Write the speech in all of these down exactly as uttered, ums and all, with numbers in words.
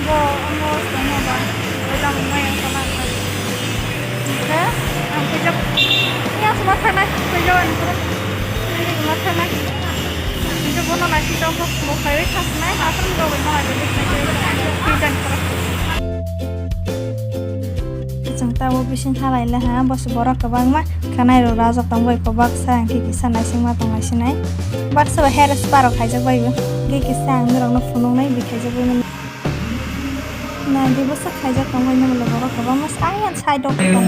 Bo omo swngo ba, bo tamo maya sama kha. Hingke ang kisa ya sama thana kisa join koro. Ini sama thana. Hingke bono naising tongkho, bo phaiwi khasnai, aswk rok bai ma bai bai kisa join koro. Chwng tabuk bising halai le ha, bo se borok kwbangma khanai rok rajak tong bai kobaksa, hingke kisa naisingma tong naisinai. Baksa bo hair spa rok khaijak bai bo, hingke kisa ang norok no phunuk nai bi khaijak bai mani. Nai di bwswk khaijak tong bai nang le borok kwbangma sai side o tong bai.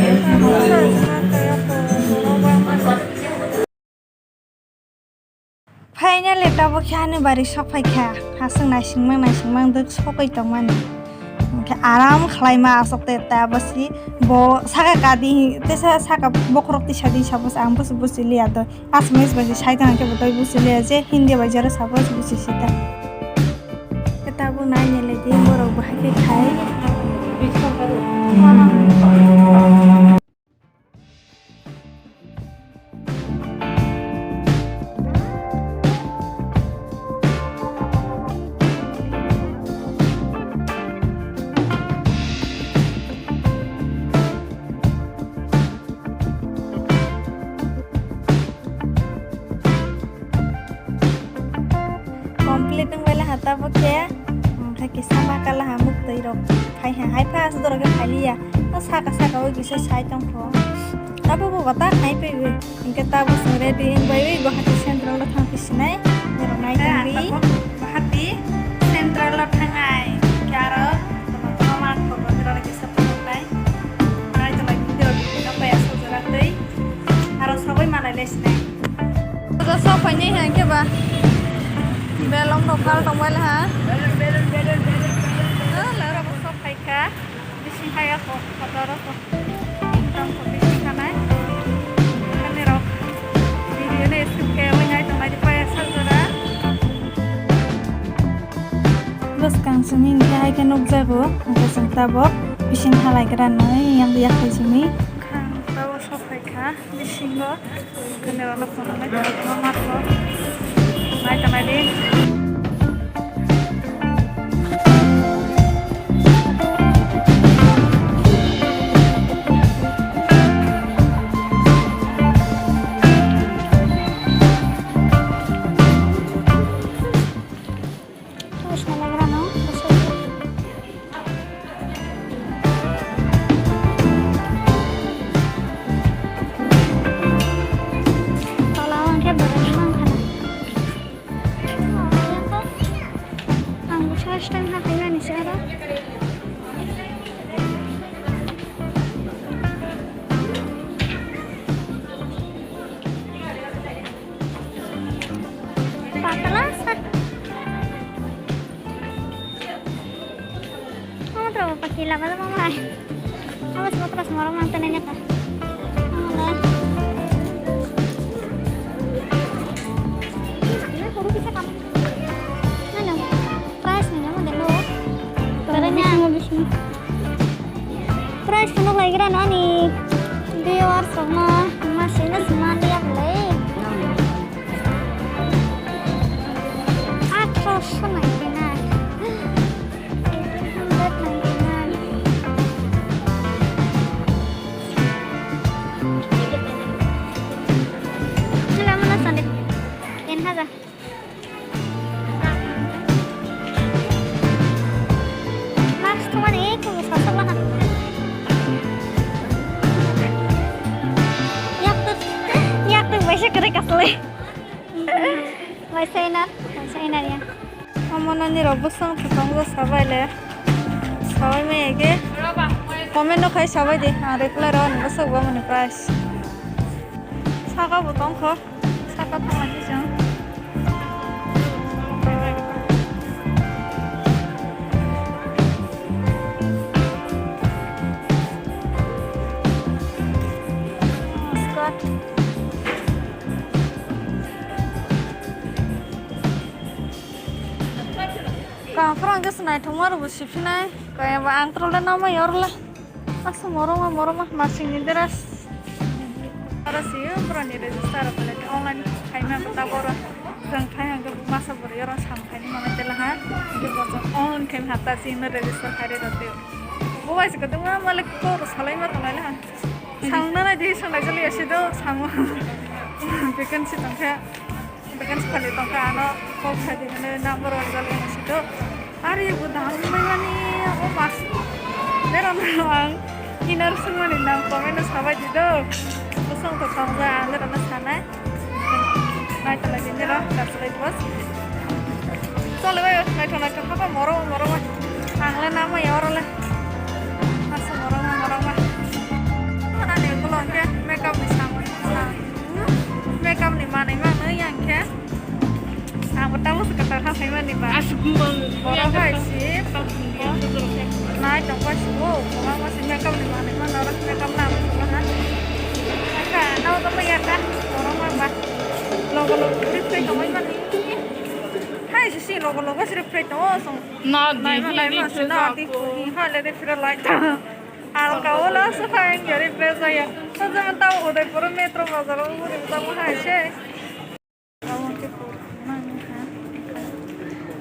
Finally tabuk khe ani bari sok phai kha. Aswk naisingmang naisingmang dwk sogwi tong mani. Hwnkhe aram khlai ma aswk te ta bwsi bo saka kadi te sa saka bokhorok tisa di sa bwsi ang bwsi bwsi liya do. Assamese bai se sai tong khe bo tei busi le je Hindi bai jora sabo busi sita. Khe tabuk nai nai le di borok bahai khe khai. Complete wng bai laha tabuk khe, hwnkhe kisa ma kalaha muktwi rok khai ha, hai pha aswk dorok khe phai liya, o saka saka o kisa sai tong kho, abo bo bata khai paiwi, hwnkhe tabuk chwng ready wng bai wi Guwahati Central o thang phi sinai, norok nai tong di. Guwahati Central o thangnai, hwnkhe aro tongma tongma kisa phunuknai, nai tongmai video no pai aswk jora twi. Aro sogwi malai le sinai. Ojo sok phaini hai khe ba. Belong rok kal tong bai le ha. Ah, le oro bo sok phai kha. Bising hai ako, kotor ako. Tong ko bising khanai. Kami rok. Video le skip khe oi nai tong nai di paya sal jora. Bwskang simi hingke hai khe nukjago, hingke chwng tabok bising halai gra nai yang yak hai simi. Khang tabok sok phai kha. Bisingo camera no phone nai tongma matro nai tongnai di. Terus nalagrano. Tola o hwnkhe borok wngkha na. Ang first time hathai mani se aro. Patla sa. Otro pakila ba mama. Awas otro semua orang mantan ini kah? Mana? Price ni nama deh lo. Karena price kono lagi rano ani. Viewers rok no masih no semua lihat le. Atroso nai kena. Eighteen hundred nai kena. Sila mana sandek? Ten hajar. Mask thumani ekho bo sasak laha. Yak tuk, yak tuk bai se kwrwi kasalwi. Bai se inar, bai se inar ya. Omo nani rok bwswng thwkang bo sabai le. Sabai maya khe comment no khai sabai di. Ang reply rw ani bwswk bo mani price. Saka bo tongkho. Saka thanglaini chwng. Skirt. Kafrang khe se naithokma rwbo siphinai. Kaya ba ang trola nama yorla. Asa moroma moroma masingni dress. Aro sio boroni register rok le online khaima ta boro. Jang khai hangke masa boro yoro sam khaini mama tela ha. Hingke bo jang online Khe hapta singno register khairwi rw twi. Bo bai se kwtwma malik kok salai ma tongnai na. Sangna nai di sanglai jali ase do sango. Vacancy tongkha. Vacancy khali tongkha ano call khai di mane number wan jali ase do. Ari bo dam mai mani o mas. Dero na ang inner sungmani nam comment no sabai di do. Bosong to tongja ang dero na sanai. Naitolai bini rok, naitolai bos. Chole bai, naithok naithok hapa morok morok bai. Ang le nama ya oro le. Masa morok ma morok ma. Ani ulo hwnkhe makeup ni samung. Makeup ni manwi manwi yang khe. Ang bo tamo se kwtal ha phaimani ba. Asuk bang. Borok hai si. Naithok bai si bo. Kwbangma si makeup ni manwi manwi makeup nang ha. Kha nao to ya ta. Borok ma ba. Logo logo refresh tongwi mani. Hai si si logo logo si refresh tongo song. Na di naima di naima di si na di. Ha le refresh light. Alka ola se hai ya refresh ya. Sa zaman tao Udaipur metro bazar o uri tamo hai se. Abo khe kurti mani ha.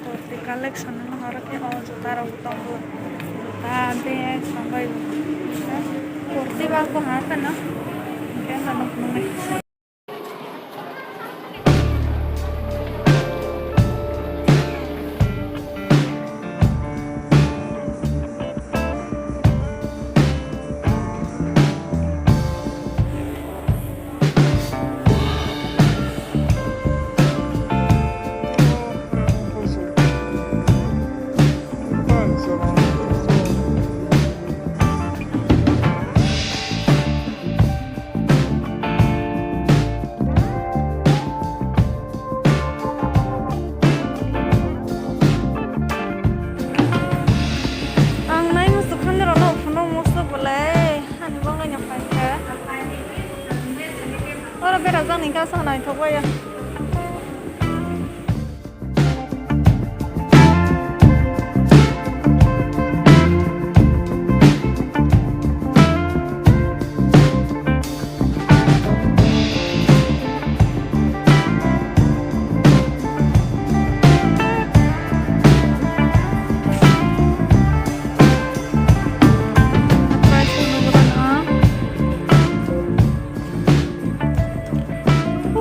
Kurti collection no oro khe o juta rok tongo. Juta, bag, sambai. Kurti ba ko ha phano. Hwnkhe ano nuknwi. Ang nai muchuk khandero no phunuk muchuk belai. Ani banglaino phaikha. Oro berajak ni kasa naithok bai ya.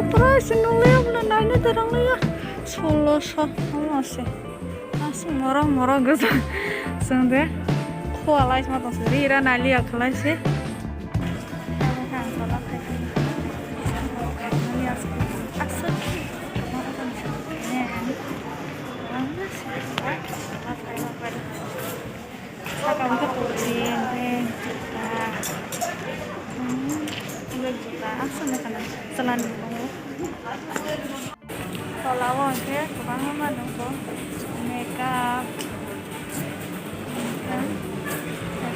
Price nungli omo naina derang liya. Solo so, omo se. Aswk morok morok gwsa. Chwng de khua lai sma tong se. Ri ra nai liya khlai se. Aswk. Saka o khe kurti, hwnkhe juta. Hmm, juta, aswk nai khana chwla ni tongo. Tola o hwnkhe kwbangma ma nukgo, makeup, hwnkhe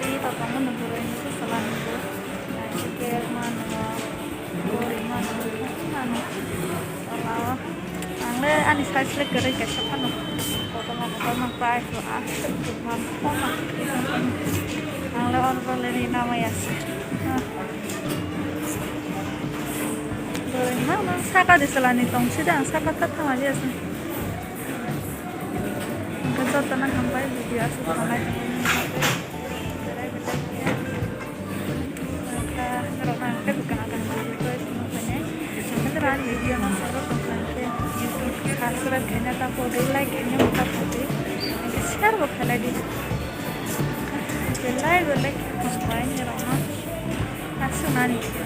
ri to tongo nukgo, hwnkhe chwla nukgo, naithotok ma nukgo, gori ma nukgo, ma nukgo. Tola o ang le ani size le kwrwi kaisa phano kotorma kotorma price bo aswk kwbangma kotorma. Ang le order le ri na maya se. Kwrwi ma no saka de chwla ni tong si de ang saka ta thang liya se. Hwnkhe joto no hambai video aswk tong lai tong. Norok ang tei bwkang ang video khe swngo khainai. Ang tei ani video no sabo tong kha khe YouTube subscribe khaina ta podi, like khaina ta podi. Ang khe share bo khailai di. Like bo like khe tong bai norok no. Aswk nani video